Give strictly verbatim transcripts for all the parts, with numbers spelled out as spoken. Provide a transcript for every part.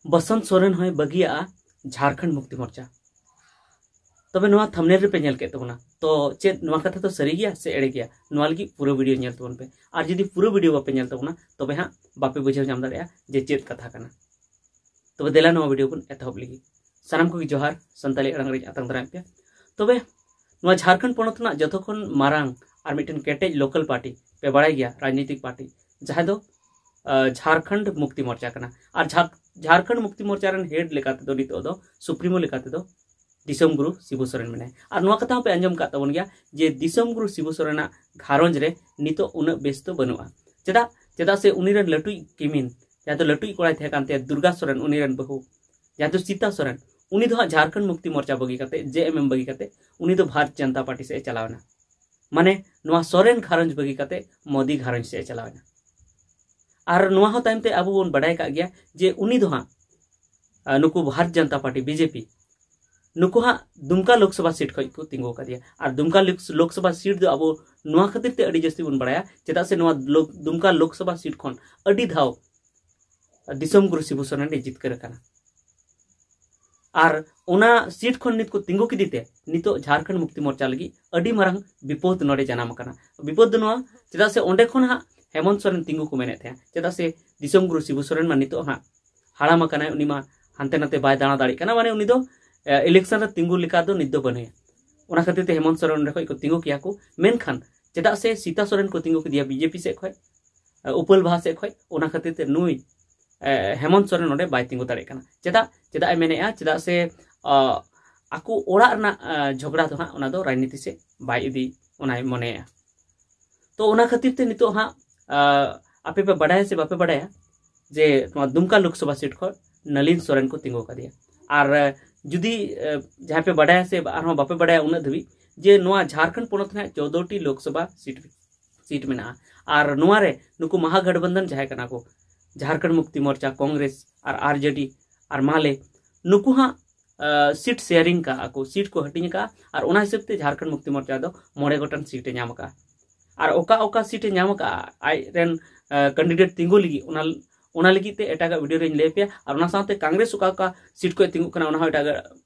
ᱵᱚᱥᱚᱱᱛ ᱥᱚᱨᱮᱱ ᱦᱚᱸᱭ ᱵᱟᱹᱜᱤᱭᱟᱜᱼᱟ ᱡᱷᱟᱲᱠᱷᱚᱸᱰ ᱢᱩᱠᱛᱤ ᱢᱳᱨᱪᱟ᱾ ᱛᱚᱵᱮ ᱱᱚᱣᱟ ᱛᱷᱟᱢᱵᱽᱱᱮᱞ ᱨᱮᱯᱮ ᱧᱮᱞ ᱠᱮᱫ ᱛᱟᱵᱚᱱᱟ, ᱛᱚ ᱪᱮᱫ ᱱᱚᱣᱟ ᱠᱟᱛᱷᱟ ᱫᱚ ᱥᱟᱹᱨᱤ ᱜᱮᱭᱟ ᱥᱮ ᱮᱲᱮ ᱜᱮᱭᱟ? ᱱᱚᱣᱟ ᱞᱟᱹᱜᱤᱫ ᱯᱩᱨᱟᱹ ᱵᱷᱤᱰᱤᱭᱳ ᱧᱮᱞ ᱛᱟᱵᱚᱱ ᱯᱮ᱾ ᱟᱨ ᱡᱩᱫᱤ ᱯᱩᱨᱟᱹ ᱵᱷᱤᱰᱤᱭᱳ ᱵᱟᱯᱮ ᱧᱮᱞ ᱛᱟᱵᱚᱱᱟ, ᱛᱚᱵᱮ ᱦᱟᱸᱜ ᱵᱟᱯᱮ ᱵᱩᱡᱷᱟᱹᱣ ᱧᱟᱢ ᱫᱟᱲᱮᱭᱟᱜᱼᱟ ᱡᱮ ᱪᱮᱫ ᱠᱟᱛᱷᱟ ᱠᱟᱱᱟ᱾ ᱛᱚᱵᱮ ᱫᱮᱞᱟ ᱱᱚᱣᱟ ᱵᱷᱤᱰᱤᱭᱳ ᱵᱚᱱ ᱮᱛᱚᱦᱚᱵ ᱞᱮᱜᱮ᱾ ᱥᱟᱱᱟᱢ ᱠᱚᱜᱮ ᱡᱚᱦᱟᱨ, ᱥᱟᱱᱛᱟᱲᱤ ᱟᱲᱟᱝ ᱨᱤᱧ ᱟᱛᱟᱝ ᱫᱟᱨᱟᱢ ᱯᱮᱭᱟ᱾ ᱛᱚᱵᱮ ᱱᱚᱣᱟ ᱡᱷᱟᱲᱠᱷᱚᱸᱰ ᱯᱚᱱᱚᱛ ᱨᱮᱱᱟᱜ ᱡᱚᱛᱚ ᱠᱷᱚᱱ ᱢᱟᱨᱟᱝ ᱟᱨ ᱢᱤᱫᱴᱮᱱ ᱠᱮᱴᱮᱡ ᱞᱳᱠᱟᱞ ᱯᱟᱨᱴᱤ ᱯᱮ ᱵᱟᱲᱟᱭ ᱜᱮᱭᱟ, ᱨᱟᱡᱽᱱᱤᱛᱤᱠ ᱯᱟᱨᱴᱤ, ᱡᱟᱦᱟᱸ ᱫᱚ ᱟᱸ, ᱡᱷᱟᱲᱠᱷᱚᱸᱰ ᱢᱩᱠᱛᱤ ᱢᱳᱨᱪᱟ ᱠᱟᱱᱟ᱾ ᱟᱨ ᱡᱷᱟ-, ᱡᱷᱟᱲᱠᱷᱚᱸᱰ ᱢᱩᱠᱛᱤ ᱢᱳᱨᱪᱟ ᱨᱮᱱ ᱦᱮᱰ ᱞᱮᱠᱟ ᱛᱮᱫᱚ, ᱱᱤᱛᱚᱜ ᱫᱚ ᱥᱩᱯᱨᱤᱢᱳ ᱞᱮᱠᱟ ᱛᱮᱫᱚ ᱫᱤᱥᱚᱢ ᱜᱩᱨᱩ ᱥᱤᱵᱩ ᱥᱚᱨᱮᱱ ᱢᱮᱱᱟᱭᱟ᱾ ᱟᱨ ᱱᱚᱣᱟ ᱠᱟᱛᱷᱟ ᱦᱚᱸᱯᱮ ᱟᱸᱡᱚᱢ ᱠᱟᱫ ᱛᱟᱵᱚᱱ ᱜᱮᱭᱟ ᱡᱮ ᱫᱤᱥᱚᱢ ᱜᱩᱨᱩ ᱥᱤᱵᱩ ᱥᱚᱨᱮᱱᱟᱜ ᱜᱷᱟᱨᱚᱸᱡᱽ ᱨᱮ ᱱᱤᱛᱚᱜ ᱩᱱᱟᱹᱜ ᱵᱮᱥ ᱫᱚ ᱵᱟᱹᱱᱩᱜᱼᱟ᱾ ᱪᱮᱫᱟᱜ? ᱪᱮᱫᱟᱜ ᱥᱮ ᱩᱱᱤ ᱨᱮᱱ ᱞᱟᱹᱴᱩᱭᱤᱡ ᱠᱤᱢᱤᱱ, ᱡᱟᱦᱟᱸ ᱫᱚ ᱞᱟᱹᱴᱩᱭᱤᱡ ᱠᱚᱲᱟᱭ ᱛᱟᱦᱮᱸ ᱠᱟᱱ ᱛᱟᱭᱟ, ᱫᱩᱨᱜᱟ ᱥᱚᱨᱮᱱ, ᱩᱱᱤ ᱨᱮᱱ ᱵᱟᱹᱦᱩ, ᱡᱟᱦᱟᱸ ᱫᱚ ᱥᱤᱛᱟ ᱥᱚᱨᱮᱱ, ᱩᱱᱤ ᱫᱚ ᱦᱟᱸᱜ ᱡᱷᱟᱲᱠᱷᱚᱸᱰ ᱢᱩᱠᱛᱤ ᱢᱳᱨᱪᱟ ᱵᱟᱹᱜᱤ ᱠᱟᱛᱮ, ᱡᱮ ᱮᱢ ᱮᱢ ᱵᱟᱹᱜᱤ ᱠᱟᱛᱮ, ᱩᱱᱤ ᱫᱚ ᱵᱷᱟᱨᱚᱛ ᱡᱚᱱᱚᱛᱟ ᱯᱟᱨᱴᱤ ᱥᱮᱫ ᱮ ᱪᱟᱞᱟᱣ ᱮᱱᱟ᱾ ᱢᱟᱱᱮ ᱱᱚᱣᱟ ᱥᱚᱨᱮᱱ ᱜᱷᱟᱨᱚᱸᱡᱽ ᱵᱟᱹᱜᱤ ᱠᱟᱛᱮ ᱢᱳᱫᱤ ᱜᱷᱟᱨᱚᱸᱡᱽ ᱥᱮᱫ ᱮ ᱪᱟᱞᱟᱣ ᱮᱱᱟ᱾ ᱟᱨ ᱱᱚᱣᱟ ᱦᱚᱸ ᱛᱟᱭᱚᱢ ᱛᱮ ᱟᱵᱚ ᱵᱚᱱ ᱵᱟᱰᱟᱭ ᱠᱟᱜ ᱜᱮᱭᱟ ᱡᱮ ᱩᱱᱤ ᱫᱚ ᱦᱟᱸᱜ, ᱟᱨ ᱱᱩᱠᱩ ᱵᱷᱟᱨᱚᱛ ᱡᱚᱱᱚᱛᱟ ᱯᱟᱨᱴᱤ, ᱵᱤᱡᱮᱯᱤ, ᱱᱩᱠᱩ ᱦᱟᱸᱜ ᱫᱩᱢᱠᱟ ᱞᱳᱠᱥᱚᱵᱷᱟ ᱥᱤᱴ ᱠᱷᱚᱱ ᱠᱚ ᱛᱤᱸᱜᱩ ᱟᱠᱟᱫᱮᱭᱟ᱾ ᱟᱨ ᱫᱩᱢᱠᱟ ᱞᱳᱠ-, ᱞᱳᱠᱥᱚᱵᱷᱟ ᱥᱤᱴ ᱫᱚ ᱟᱵᱚ ᱱᱚᱣᱟ ᱠᱷᱟᱹᱛᱤᱨ ᱛᱮ ᱟᱹᱰᱤ ᱡᱟᱹᱥᱛᱤ ᱵᱚᱱ ᱵᱟᱲᱟᱭᱟ, ᱪᱮᱫᱟᱜ ᱥᱮ ᱱᱚᱣᱟ ᱞᱳᱠ-, ᱫᱩᱢᱠᱟ ᱞᱳᱠᱥᱚᱵᱷᱟ ᱥᱤᱴ ᱠᱷᱚᱱ ᱟᱹᱰᱤ ᱫᱷᱟᱣ ᱫᱤᱥᱚᱢ ᱜᱩᱨᱩ ᱥᱤᱵᱩ ᱥᱚᱨᱮᱱ ᱮ ᱡᱤᱛᱠᱟᱹᱨ ᱟᱠᱟᱱᱟ᱾ ᱟᱨ ᱚᱱᱟ ᱥᱤᱴ ᱠᱷᱚᱱ ᱱᱤᱛ ᱠᱚ ᱛᱤᱸᱜᱩ ᱠᱮᱫᱮ ᱛᱮ ᱱᱤᱛᱚᱜ ᱡᱷᱟᱲᱠᱷᱚᱸᱰ ᱢᱩᱠᱛᱤ ᱢᱳᱨᱪᱟ ᱞᱟᱹᱜᱤᱫ ᱟᱹᱰᱤ ᱢᱟᱨᱟᱝ ᱵᱤᱯᱚᱫ ᱱᱚᱰᱮ ᱡᱟᱱᱟᱢ ᱟᱠᱟᱱᱟ᱾ ᱵᱤᱯᱚᱫ ᱫᱚ ᱱᱚᱣᱟ, ᱪᱮᱫᱟᱜ ᱥᱮ ᱚᱸᱰᱮ ᱠᱷᱚᱱ ᱦᱟᱸᱜ ᱦᱮᱢᱚᱱᱛ ᱥᱚᱨᱮᱱ ᱛᱤᱸᱜᱩ ᱠᱚ ᱢᱮᱱᱮᱫ ᱛᱟᱦᱮᱸᱫ, ᱪᱮᱫᱟᱜ ᱥᱮ ᱫᱤᱥᱚᱢ ᱜᱩᱨᱩ ᱥᱤᱵᱩ ᱥᱚᱨᱮᱱ ᱢᱟ ᱱᱤᱛᱚᱜ ᱦᱟᱸᱜ ᱦᱟᱲᱟᱢ ᱟᱠᱟᱱᱟᱭ, ᱩᱱᱤ ᱢᱟ ᱦᱟᱱᱛᱮ ᱱᱟᱛᱮ ᱵᱟᱭ ᱫᱟᱬᱟ ᱫᱟᱲᱮᱭᱟᱜ ᱠᱟᱱᱟ, ᱢᱟᱱᱮ ᱩᱱᱤ ᱫᱚ, ᱮ, ᱤᱞᱮᱠᱥᱚᱱ ᱨᱮ ᱛᱤᱸᱜᱩ ᱞᱮᱠᱟ ᱫᱚ ᱱᱤᱛ ᱫᱚ ᱵᱟᱹᱱᱩᱭᱟ᱾ ᱚᱱᱟ ᱠᱷᱟᱹᱛᱤᱨ ᱛᱮ ᱦᱮᱢᱚᱱᱛ ᱥᱚᱨᱮᱱ ᱚᱸᱰᱮ ᱠᱷᱚᱱ ᱠᱚ ᱛᱤᱸᱜᱩ ᱠᱮᱭᱟ ᱠᱚ, ᱢᱮᱱᱠᱷᱟᱱ ᱪᱮᱫᱟᱜ ᱥᱮ ᱥᱤᱛᱟ ᱥᱚᱨᱮᱱ ᱠᱚ ᱛᱤᱸᱜᱩ ᱠᱮᱫᱮᱭᱟ ᱵᱤᱡᱮᱯᱤ ᱥᱮᱫ ᱠᱷᱚᱱ, ᱮ, ᱩᱯᱟᱹᱞ ᱵᱟᱦᱟ ᱥᱮᱫ ᱠᱷᱚᱱ, ᱚᱱᱟ ᱠᱷᱟᱹᱛᱤᱨ ᱛᱮ ᱱᱩᱭ, ᱮ, ᱦᱮᱢᱚᱱᱛ ᱥᱚᱨᱮᱱ ᱱᱚᱰᱮ ᱵᱟᱭ ᱛᱤᱸᱜᱩ ᱫᱟᱲᱮᱭᱟᱜ ᱠᱟᱱᱟ᱾ ᱪᱮᱫᱟᱜ, ᱪᱮᱫᱟᱜ ᱮ ᱢᱮᱱᱮᱫᱼᱟ? ᱪᱮᱫᱟᱜ ᱥᱮ, ᱟ, ᱟᱠᱚ ᱚᱲᱟᱜ ᱨᱮᱱᱟᱜ, ᱟ, ᱡᱷᱚᱜᱽᱲᱟ ᱫᱚ ᱦᱟᱸᱜ ᱚᱱᱟ ᱫᱚ ᱨᱟᱡᱽᱱᱤᱛᱤ ᱥᱮᱫ ᱵᱟᱭ ᱤᱫᱤ, ᱚᱱᱟᱭ ᱢᱚᱱᱮᱭᱮᱫᱼᱟ᱾ ᱛᱚ ᱚᱱᱟ ᱠᱷᱟᱹᱛᱤᱨ ᱛᱮ ᱱᱤᱛᱚᱜ ᱦᱟᱸᱜ, ᱟ, ᱟᱯᱮ ᱯᱮ ᱵᱟᱰᱟᱭᱟ ᱥᱮ ᱵᱟᱯᱮ ᱵᱟᱰᱟᱭᱟ ᱡᱮ ᱱᱚᱣᱟ ᱫᱩᱢᱠᱟ ᱞᱳᱠᱥᱚᱵᱷᱟ ᱥᱤᱴ ᱠᱷᱚᱱ ᱱᱟᱞᱤᱱ ᱥᱚᱨᱮᱱ ᱠᱚ ᱛᱤᱸᱜᱩ ᱟᱠᱟᱫᱮᱭᱟ? ᱟᱨ, ᱟ, ᱡᱩᱫᱤ, ᱟ, ᱡᱟᱦᱟᱸᱭ ᱯᱮ ᱵᱟᱰᱟᱭᱟ ᱥᱮ ᱟᱨᱦᱚᱸ ᱵᱟᱯᱮ ᱵᱟᱰᱟᱭᱟ ᱩᱱᱟᱹᱜ ᱫᱷᱟᱹᱵᱤᱡ, ᱡᱮ ᱱᱚᱣᱟ ᱡᱷᱟᱲᱠᱷᱚᱸᱰ ᱯᱚᱱᱚᱛ ᱨᱮᱱᱟᱜ ᱪᱳᱫᱽᱫᱳ ᱴᱤ ᱞᱳᱠᱥᱚᱵᱷᱟ ᱥᱤᱴ, ᱥᱤᱴ ᱢᱮᱱᱟᱜᱼᱟ᱾ ᱟᱨ ᱱᱚᱣᱟ ᱨᱮ ᱱᱩᱠᱩ ᱢᱟᱦᱟᱜᱟᱴᱵᱟᱱᱫᱷᱚᱱ ᱡᱟᱦᱟᱸᱭ ᱠᱟᱱᱟ ᱠᱚ, ᱡᱷᱟᱲᱠᱷᱚᱸᱰ ᱢᱩᱠᱛᱤ ᱢᱳᱨᱪᱟ, ᱠᱚᱝᱜᱨᱮᱥ ᱟᱨ ᱟᱨᱡᱮᱰᱤ ᱟᱨ ᱢᱟᱞᱮ, ᱱᱩᱠᱩ ᱦᱟᱸᱜ, ᱟ, ᱥᱤᱴ ᱥᱮᱭᱟᱨᱤᱝ ᱠᱟᱜᱼᱟ ᱠᱚ, ᱥᱤᱴ ᱠᱚ ᱦᱟᱹᱴᱤᱧ ᱟᱠᱟᱫᱼᱟ᱾ ᱟᱨ ᱚᱱᱟ ᱦᱤᱥᱟᱹᱵ ᱛᱮ ᱡᱷᱟᱲᱠᱷᱚᱸᱰ ᱢᱩᱠᱛᱤ ᱢᱳᱨᱪᱟ ᱫᱚ ᱢᱚᱬᱮ ᱜᱚᱴᱟᱝ ᱥᱤᱴ ᱮ ᱧᱟᱢ ᱟᱠᱟᱫᱼᱟ᱾ ᱟᱨ ᱚᱠᱟ ᱚᱠᱟ ᱥᱤᱴ ᱮ ᱧᱟᱢ ᱟᱠᱟᱫᱼᱟ ᱟᱡ ᱨᱮᱱ, ᱟ, ᱠᱮᱱᱰᱤᱰᱮᱴ ᱛᱤᱸᱜᱩ ᱞᱟᱹᱜᱤᱫ, ᱚᱱᱟ, ᱚᱱᱟ ᱞᱟᱹᱜᱤᱫ ᱛᱮ ᱮᱴᱟᱜᱟᱜ ᱵᱷᱤᱰᱤᱭᱳ ᱨᱮᱧ ᱞᱟᱹᱭ ᱟᱯᱮᱭᱟ᱾ ᱟᱨ ᱚᱱᱟ ᱥᱟᱶᱛᱮ ᱠᱚᱝᱜᱨᱮᱥ ᱚᱠᱟ ᱚᱠᱟ ᱥᱤᱴ ᱠᱷᱚᱱ ᱛᱤᱸᱜᱩᱜ ᱠᱟᱱᱟ, ᱚᱱᱟ ᱦᱚᱸ ᱮᱴᱟᱜᱟᱜ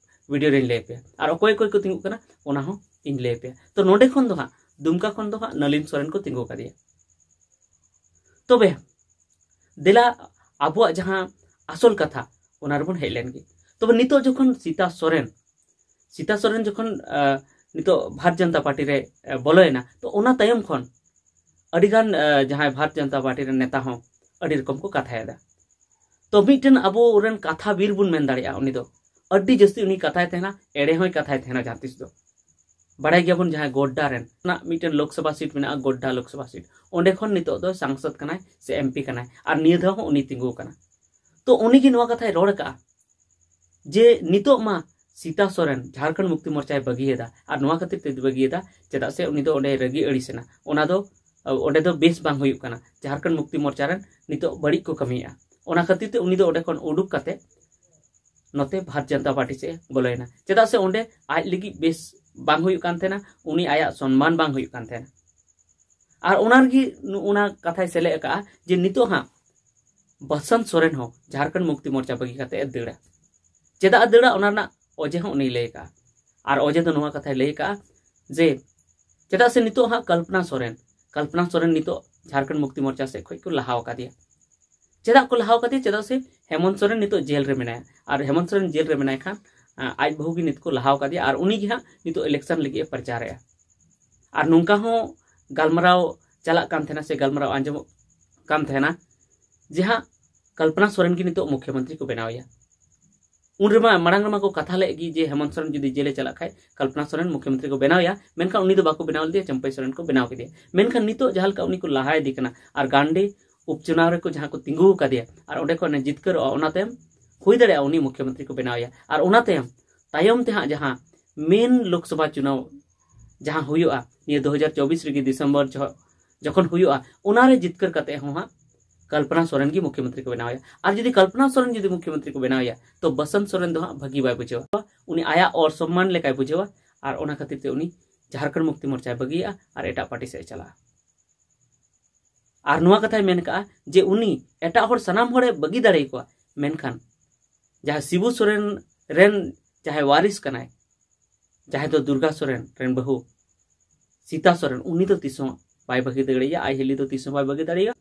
ᱵᱷᱤᱰᱤᱭᱳ ᱨᱮᱧ ᱞᱟᱹᱭ ᱟᱯᱮᱭᱟ᱾ ᱟᱨ ᱚᱠᱚᱭ ᱚᱠᱚᱭ ᱠᱚ ᱛᱤᱸᱜᱩᱜ ᱠᱟᱱᱟ, ᱚᱱᱟ ᱦᱚᱸ ᱤᱧ ᱞᱟᱹᱭ ᱟᱯᱮᱭᱟ᱾ ᱛᱚ ᱱᱚᱰᱮ ᱠᱷᱚᱱ ᱫᱚ ᱦᱟᱸᱜ, ᱫᱩᱢᱠᱟ ᱠᱷᱚᱱ ᱫᱚ ᱦᱟᱸᱜ ᱱᱟᱹᱞᱤᱱ ᱥᱚᱨᱮᱱ ᱠᱚ ᱛᱤᱸᱜᱩ ᱟᱠᱟᱫᱮᱭᱟ᱾ ᱛᱚᱵᱮ ᱫᱮᱞᱟ ᱟᱵᱚᱣᱟᱜ ᱡᱟᱦᱟᱸ ᱟᱥᱚᱞ ᱠᱟᱛᱷᱟ, ᱚᱱᱟ ᱨᱮᱵᱚᱱ ᱦᱮᱡ ᱞᱮᱱ ᱜᱮ᱾ ᱛᱚᱵᱮ ᱱᱤᱛᱚᱜ ᱡᱚᱠᱷᱚᱱ ᱥᱤᱛᱟ ᱥᱚᱨᱮᱱ, ᱥᱤᱛᱟ ᱥᱚᱨᱮᱱ ᱡᱚᱠᱷᱚᱱ, ᱟᱸ, ᱱᱤᱛᱚᱜ ᱵᱷᱟᱨᱚᱛ ᱡᱚᱱᱚᱛᱟ ᱯᱟᱨᱴᱤ ᱨᱮ, ᱟᱸ, ᱵᱚᱞᱚᱭᱮᱱᱟ, ᱛᱚ ᱚᱱᱟ ᱛᱟᱭᱚᱢ ᱠᱷᱚᱱ ᱟᱹᱰᱤᱜᱟᱱ, ᱟᱸ, ᱡᱟᱦᱟᱸᱭ ᱵᱷᱟᱨᱚᱛ ᱡᱚᱱᱚᱛᱟ ᱯᱟᱨᱴᱤ ᱨᱮᱱ ᱱᱮᱛᱟ ᱦᱚᱸ ᱟᱹᱰᱤ ᱨᱚᱠᱚᱢ ᱠᱚ ᱠᱟᱛᱷᱟᱭᱮᱫᱟ᱾ ᱛᱚ ᱢᱤᱫᱴᱮᱱ ᱟᱵᱚ ᱨᱮᱱ ᱠᱟᱛᱷᱟ ᱵᱤᱨ ᱵᱚᱱ ᱢᱮᱱ ᱫᱟᱲᱮᱭᱟᱜᱼᱟ, ᱩᱱᱤ ᱫᱚ ᱟᱹᱰᱤ ᱡᱟᱹᱥᱛᱤ ᱩᱱᱤ ᱠᱟᱛᱷᱟᱭ ᱛᱟᱦᱮᱱᱟ, ᱮᱲᱮ ᱦᱚᱸᱭ ᱠᱟᱛᱷᱟᱭ ᱛᱟᱦᱮᱱᱟ ᱡᱟᱦᱟᱸ ᱛᱤᱥ ᱫᱚ᱾ ᱵᱟᱲᱟᱭ ᱜᱮᱭᱟᱵᱚᱱ ᱡᱟᱦᱟᱸᱭ ᱜᱳᱰᱰᱟ ᱨᱮᱱ, ᱚᱱᱟ ᱢᱤᱫᱴᱮᱱ ᱞᱳᱠᱥᱚᱵᱷᱟ ᱥᱤᱴ ᱢᱮᱱᱟᱜᱼᱟ, ᱜᱳᱰᱰᱟ ᱞᱳᱠᱥᱚᱵᱷᱟ ᱥᱤᱴ, ᱚᱸᱰᱮ ᱠᱷᱚᱱ ᱱᱤᱛᱚᱜ ᱫᱚ ᱥᱟᱝᱥᱚᱫ ᱠᱟᱱᱟᱭ ᱥᱮ ᱮᱢᱯᱤ ᱠᱟᱱᱟᱭ, ᱟᱨ ᱱᱤᱭᱟᱹ ᱫᱷᱟᱣ ᱦᱚᱸ ᱩᱱᱤ ᱛᱤᱸᱜᱩ ᱟᱠᱟᱱᱟ᱾ ᱛᱚ ᱩᱱᱤ ᱜᱮ ᱱᱚᱣᱟ ᱠᱟᱛᱷᱟᱭ ᱨᱚᱲ ᱟᱠᱟᱫᱼᱟ ᱡᱮ ᱱᱤᱛᱚᱜ ᱢᱟ ᱥᱤᱛᱟ ᱥᱚᱨᱮᱱ ᱡᱷᱟᱲᱠᱷᱚᱸᱰ ᱢᱩᱠᱛᱤ ᱢᱳᱨᱪᱟᱭ ᱵᱟᱹᱜᱤᱭᱮᱫᱟ, ᱟᱨ ᱱᱚᱣᱟ ᱠᱷᱟᱹᱛᱤᱨ ᱛᱮ ᱵᱟᱹᱜᱤᱭᱮᱫᱟ, ᱪᱮᱫᱟᱜ ᱥᱮ ᱩᱱᱤ ᱫᱚ ᱚᱸᱰᱮ ᱨᱟᱹᱜᱤ ᱟᱹᱲᱤᱥ ᱮᱱᱟ, ᱚᱱᱟ ᱫᱚ, ᱚᱸᱰᱮ ᱫᱚ ᱵᱮᱥ ᱵᱟᱝ ᱦᱩᱭᱩᱜ ᱠᱟᱱᱟ, ᱡᱷᱟᱲᱠᱷᱚᱸᱰ ᱢᱩᱠᱛᱤ ᱢᱳᱨᱪᱟ ᱨᱮᱱ ᱱᱤᱛᱚᱜ ᱵᱟᱹᱲᱤᱡ ᱠᱚ ᱠᱟᱹᱢᱤᱭᱮᱫᱼᱟ, ᱚᱱᱟ ᱠᱷᱟᱹᱛᱤᱨ ᱛᱮ ᱩᱱᱤ ᱫᱚ ᱚᱸᱰᱮ ᱠᱷᱚᱱ ᱩᱰᱩᱠ ᱠᱟᱛᱮ ᱱᱚᱛᱮ ᱵᱷᱟᱨᱚᱛ ᱡᱚᱱᱚᱛᱟ ᱯᱟᱨᱴᱤ ᱥᱮᱫ ᱮ ᱵᱚᱞᱚᱭᱮᱱᱟ᱾ ᱪᱮᱫᱟᱜ ᱥᱮ ᱚᱸᱰᱮ ᱟᱡ ᱞᱟᱹᱜᱤᱫ ᱵᱮᱥ ᱵᱟᱝ ᱦᱩᱭᱩᱜ ᱠᱟᱱ ᱛᱟᱦᱮᱱᱟ, ᱩᱱᱤ ᱟᱭᱟᱜ ᱥᱚᱱᱢᱟᱱ ᱵᱟᱝ ᱦᱩᱭᱩᱜ ᱠᱟᱱ ᱛᱟᱦᱮᱱᱟ᱾ ᱟᱨ ᱚᱱᱟ ᱨᱮᱜᱮ ᱱᱚ-, ᱚᱱᱟ ᱠᱟᱛᱷᱟᱭ ᱥᱮᱞᱮᱫ ᱟᱠᱟᱫᱼᱟ ᱡᱮ ᱱᱤᱛᱚᱜ ᱦᱟᱸᱜ ᱵᱟᱥᱚᱱᱛ ᱥᱚᱨᱮᱱ ᱦᱚᱸ ᱡᱷᱟᱲᱠᱷᱚᱸᱰ ᱢᱩᱠᱛᱤ ᱢᱳᱨᱪᱟ ᱵᱟᱹᱜᱤ ᱠᱟᱛᱮ ᱮ ᱫᱟᱹᱲᱟ᱾ ᱪᱮᱫᱟᱜ ᱮ ᱫᱟᱹᱲᱟ, ᱚᱱᱟ ᱨᱮᱱᱟᱜ ᱚᱡᱮ ᱦᱚᱸ ᱩᱱᱤᱭ ᱞᱟᱹᱭ ᱟᱠᱟᱫᱼᱟ᱾ ᱟᱨ ᱚᱡᱮ ᱫᱚ ᱱᱚᱣᱟ ᱠᱟᱛᱷᱟᱭ ᱞᱟᱹᱭ ᱟᱠᱟᱫᱼᱟ ᱡᱮ ᱪᱮᱫᱟᱜ ᱥᱮ ᱱᱤᱛᱚᱜ ᱦᱟᱸᱜ ᱠᱚᱞᱯᱚᱱᱟ ᱥᱚᱨᱮᱱ, ᱠᱚᱞᱯᱚᱱᱟ ᱥᱚᱨᱮᱱ ᱱᱤᱛᱚᱜ ᱡᱷᱟᱲᱠᱷᱚᱸᱰ ᱢᱩᱠᱛᱤ ᱢᱳᱨᱪᱟ ᱥᱮᱫ ᱠᱷᱚᱱ ᱠᱚ ᱞᱟᱦᱟ ᱟᱠᱟᱫᱮᱭᱟ᱾ ᱪᱮᱫᱟᱜ ᱠᱚ ᱞᱟᱦᱟ ᱟᱠᱟᱫᱮᱭᱟ? ᱪᱮᱫᱟᱜ ᱥᱮ ᱦᱮᱢᱚᱱᱛ ᱥᱚᱨᱮᱱ ᱱᱤᱛᱚᱜ ᱡᱮᱞ ᱨᱮ ᱢᱮᱱᱟᱭᱟ, ᱟᱨ ᱦᱮᱢᱚᱱᱛ ᱥᱚᱨᱮᱱ ᱡᱮᱞ ᱨᱮ ᱢᱮᱱᱟᱭ ᱠᱷᱟᱱ, ᱟ, ᱟᱡ ᱵᱟᱹᱦᱩ ᱜᱮ ᱱᱤᱛ ᱠᱚ ᱞᱟᱦᱟ ᱟᱠᱟᱫᱮᱭᱟ, ᱟᱨ ᱩᱱᱤ ᱜᱮ ᱦᱟᱸᱜ ᱱᱤᱛᱚᱜ ᱤᱞᱮᱠᱥᱚᱱ ᱞᱟᱹᱜᱤᱫ ᱮ ᱯᱨᱚᱪᱟᱨᱮᱜᱼᱟ᱾ ᱟᱨ ᱱᱚᱝᱠᱟ ᱦᱚᱸ ᱜᱟᱞᱢᱟᱨᱟᱣ ᱪᱟᱞᱟᱜ ᱠᱟᱱ ᱛᱟᱦᱮᱱᱟ ᱥᱮ ᱜᱟᱞᱢᱟᱨᱟᱣ ᱟᱸᱡᱚᱢᱚᱜ ᱠᱟᱱ ᱛᱟᱦᱮᱱᱟ ᱡᱮ ᱦᱟᱸᱜ ᱠᱚᱞᱯᱚᱱᱟ ᱥᱚᱨᱮᱱ ᱜᱮ ᱱᱤᱛᱚᱜ ᱢᱩᱠᱷᱭᱚᱢᱚᱱᱛᱨᱤ ᱠᱚ ᱵᱮᱱᱟᱣᱮᱭᱟ᱾ ᱩᱱ ᱨᱮᱢᱟ, ᱢᱟᱲᱟᱝ ᱨᱮᱢᱟ ᱠᱚ ᱠᱟᱛᱷᱟ ᱞᱮᱫ ᱜᱮ ᱡᱮ ᱦᱮᱢᱚᱱᱛ ᱥᱚᱨᱮᱱ ᱡᱩᱫᱤ ᱡᱮᱞᱮ ᱪᱟᱞᱟᱜ ᱠᱷᱟᱡ ᱠᱚᱞᱯᱚᱱᱟ ᱥᱚᱨᱮᱱ ᱢᱩᱠᱷᱭᱚᱢᱚᱱᱛᱨᱤ ᱠᱚ ᱵᱮᱱᱟᱣᱮᱭᱟ, ᱢᱮᱱᱠᱷᱟᱱ ᱩᱱᱤ ᱫᱚ ᱵᱟᱠᱚ ᱵᱮᱱᱟᱣ ᱞᱮᱫᱮᱭᱟ, ᱪᱟᱹᱢᱯᱟᱹᱭ ᱥᱚᱨᱮᱱ ᱠᱚ ᱵᱮᱱᱟᱣ ᱠᱮᱫᱮᱭᱟ᱾ ᱢᱮᱱᱠᱷᱟᱱ ᱱᱤᱛᱚᱜ ᱡᱟᱦᱟᱸ ᱞᱮᱠᱟ ᱩᱱᱤ ᱠᱚ ᱞᱟᱦᱟ ᱤᱫᱤ ᱠᱟᱱᱟ, ᱟᱨ ᱜᱟᱱᱰᱤ ᱩᱯᱪᱩᱱᱟᱣ ᱨᱮᱠᱚ ᱡᱟᱦᱟᱸ ᱠᱚ ᱛᱤᱸᱜᱩ ᱟᱠᱟᱫᱮᱭᱟ ᱟᱨ ᱚᱸᱰᱮ ᱠᱷᱚᱱ ᱮ ᱡᱤᱛᱠᱟᱹᱨᱚᱜᱼᱟ, ᱚᱱᱟ ᱛᱟᱭᱚᱢ ᱦᱩᱭ ᱫᱟᱲᱮᱭᱟᱜᱼᱟ ᱩᱱᱤ ᱢᱩᱠᱷᱭᱚᱢᱚᱱᱛᱨᱤ ᱠᱚ ᱵᱮᱱᱟᱣᱮᱭᱟ᱾ ᱟᱨ ᱚᱱᱟ ᱛᱟᱭᱚᱢ, ᱛᱟᱭᱚᱢ ᱛᱮ ᱦᱟᱸᱜ ᱡᱟᱦᱟᱸ ᱢᱮᱱ ᱞᱳᱠᱥᱚᱵᱷᱟ ᱪᱩᱱᱟᱣ ᱡᱟᱦᱟᱸ ᱦᱩᱭᱩᱜᱼᱟ ᱱᱤᱭᱟᱹ ᱫᱩ ᱦᱟᱡᱟᱨ ᱪᱚᱵᱵᱤᱥ ᱨᱮᱜᱮ ᱰᱤᱥᱮᱢᱵᱚᱨ ᱡᱚᱦᱚᱜ ᱡᱚᱠᱷᱚᱱ ᱦᱩᱭᱩᱜᱼᱟ, ᱚᱱᱟᱨᱮ ᱡᱤᱛᱠᱟᱹᱨ ᱠᱟᱛᱮ ᱦᱚᱸ ᱦᱟᱸᱜ ᱠᱚᱞᱯᱚᱱᱟ ᱥᱚᱨᱮᱱ ᱜᱮ ᱢᱩᱠᱷᱭᱚᱢᱚᱱᱛᱨᱤ ᱠᱚ ᱵᱮᱱᱟᱣᱮᱭᱟ᱾ ᱟᱨ ᱡᱩᱫᱤ ᱠᱚᱞᱯᱚᱱᱟ ᱥᱚᱨᱮᱱ ᱡᱩᱫᱤ ᱢᱩᱠᱷᱭᱚᱢᱚᱱᱛᱨᱤ ᱠᱚ ᱵᱮᱱᱟᱣᱮᱭᱟ, ᱛᱚ ᱵᱟᱥᱚᱱᱛ ᱥᱚᱨᱮᱱ ᱫᱚ ᱦᱟᱸᱜ ᱵᱷᱟᱹᱜᱤ ᱵᱟᱭ ᱵᱩᱡᱷᱟᱹᱣᱟ, ᱩᱱᱤ ᱟᱭᱟᱜ ᱚᱥᱚᱢᱢᱟᱱ ᱞᱮᱠᱟᱭ ᱵᱩᱡᱷᱟᱹᱣᱟ᱾ ᱟᱨ ᱚᱱᱟ ᱠᱷᱟᱹᱛᱤᱨ ᱛᱮ ᱩᱱᱤ ᱡᱷᱟᱲᱠᱷᱚᱸᱰ ᱢᱩᱠᱛᱤ ᱢᱳᱨᱪᱟᱭ ᱵᱟᱹᱜᱤᱭᱟᱜᱼᱟ ᱟᱨ ᱮᱴᱟᱜ ᱯᱟᱨᱴᱤ ᱥᱮᱫ ᱮ ᱪᱟᱞᱟᱜᱼᱟ᱾ ᱟᱨ ᱱᱚᱣᱟ ᱠᱟᱛᱷᱟᱭ ᱢᱮᱱ ᱠᱟᱜᱼᱟ ᱡᱮ ᱩᱱᱤ ᱮᱴᱟᱜ ᱦᱚᱲ ᱥᱟᱱᱟᱢ ᱦᱚᱲᱮ ᱵᱟᱹᱜᱤ ᱫᱟᱲᱮᱭᱟᱠᱚᱣᱟ, ᱢᱮᱱᱠᱷᱟᱱ ᱡᱟᱦᱟᱸ ᱥᱤᱵᱩ ᱥᱚᱨᱮᱱ ᱨᱮᱱ ᱡᱟᱦᱟᱸᱭ ᱣᱟᱨᱤᱥ ᱠᱟᱱᱟᱭ, ᱡᱟᱦᱟᱸᱭ ᱫᱚ ᱫᱩᱨᱜᱟ ᱥᱚᱨᱮᱱ ᱨᱮᱱ ᱵᱟᱹᱦᱩ ᱥᱤᱛᱟ ᱥᱚᱨᱮᱱ, ᱩᱱᱤ ᱫᱚ ᱛᱤᱥ ᱦᱚᱸ ᱵᱟᱭ ᱵᱟᱹᱜᱤ ᱫᱟᱲᱮᱭᱟᱜᱼᱟ, ᱟᱡ ᱦᱤᱞᱤ ᱫᱚ ᱛᱤᱥ ᱦᱚᱸ ᱵᱟᱭ ᱵᱟᱹᱜᱤ ᱫᱟᱲᱮᱭᱟᱜᱼᱟ᱾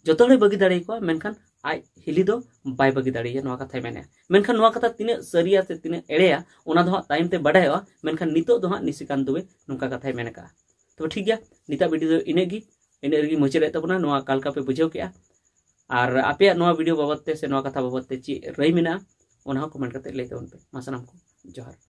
ᱡᱚᱛᱚ ᱦᱚᱲᱮ ᱵᱟᱹᱜᱤ ᱫᱟᱲᱮᱭᱟᱠᱚᱣᱟ, ᱢᱮᱱᱠᱷᱟᱱ ᱟᱡ ᱦᱤᱞᱤ ᱫᱚ ᱵᱟᱭ ᱵᱟᱹᱜᱤ ᱫᱟᱲᱮᱭᱟᱜᱼᱟ, ᱱᱚᱣᱟ ᱠᱟᱛᱷᱟᱭ ᱢᱮᱱᱮᱜᱼᱟ᱾ ᱢᱮᱱᱠᱷᱟᱱ ᱱᱚᱣᱟ ᱠᱟᱛᱷᱟ ᱛᱤᱱᱟᱹᱜ ᱥᱟᱹᱨᱤᱭᱟ ᱥᱮ ᱛᱤᱱᱟᱹᱜ ᱮᱲᱮᱭᱟ, ᱚᱱᱟ ᱫᱚ ᱦᱟᱸᱜ ᱛᱟᱭᱚᱢ ᱛᱮ ᱵᱟᱰᱟᱭᱚᱜᱼᱟ᱾ ᱢᱮᱱᱠᱷᱟᱱ ᱱᱤᱛᱚᱜ ᱫᱚ ᱦᱟᱸᱜ ᱱᱤᱥᱤᱠᱟᱱᱛ ᱫᱩᱵᱮ ᱱᱚᱝᱠᱟ ᱠᱟᱛᱷᱟᱭ ᱢᱮᱱ ᱠᱟᱜᱼᱟ᱾ ᱛᱚᱵᱮ ᱴᱷᱤᱠ ᱜᱮᱭᱟ, ᱱᱤᱛᱟᱜ ᱵᱷᱤᱰᱤᱭᱳ ᱫᱚ ᱤᱱᱟᱹᱜ ᱜᱮ, ᱤᱱᱟᱹᱜ ᱨᱮᱜᱮ ᱢᱩᱪᱟᱹᱫ ᱮᱫ ᱛᱟᱵᱚᱱᱟ᱾ ᱱᱚᱣᱟ ᱚᱠᱟ ᱞᱮᱠᱟ ᱯᱮ ᱵᱩᱡᱷᱟᱹᱣ ᱠᱮᱜᱼᱟ, ᱟᱨ ᱟᱯᱮᱭᱟᱜ ᱱᱚᱣᱟ ᱵᱷᱤᱰᱤᱭᱳ ᱵᱟᱵᱚᱛ ᱛᱮ ᱥᱮ ᱱᱚᱣᱟ ᱠᱟᱛᱷᱟ ᱵᱟᱵᱚᱛ ᱛᱮ ᱪᱮᱫ ᱨᱟᱹᱭ ᱢᱮᱱᱟᱜᱼᱟ, ᱚᱱᱟ ᱦᱚᱸ ᱠᱚᱢᱮᱱᱴ ᱠᱟᱛᱮ ᱞᱟᱹᱭ ᱛᱟᱵᱚᱱ ᱯᱮ᱾ ᱢᱟ ᱥᱟᱱᱟᱢ ᱠᱚ ᱡᱚᱦᱟᱨ᱾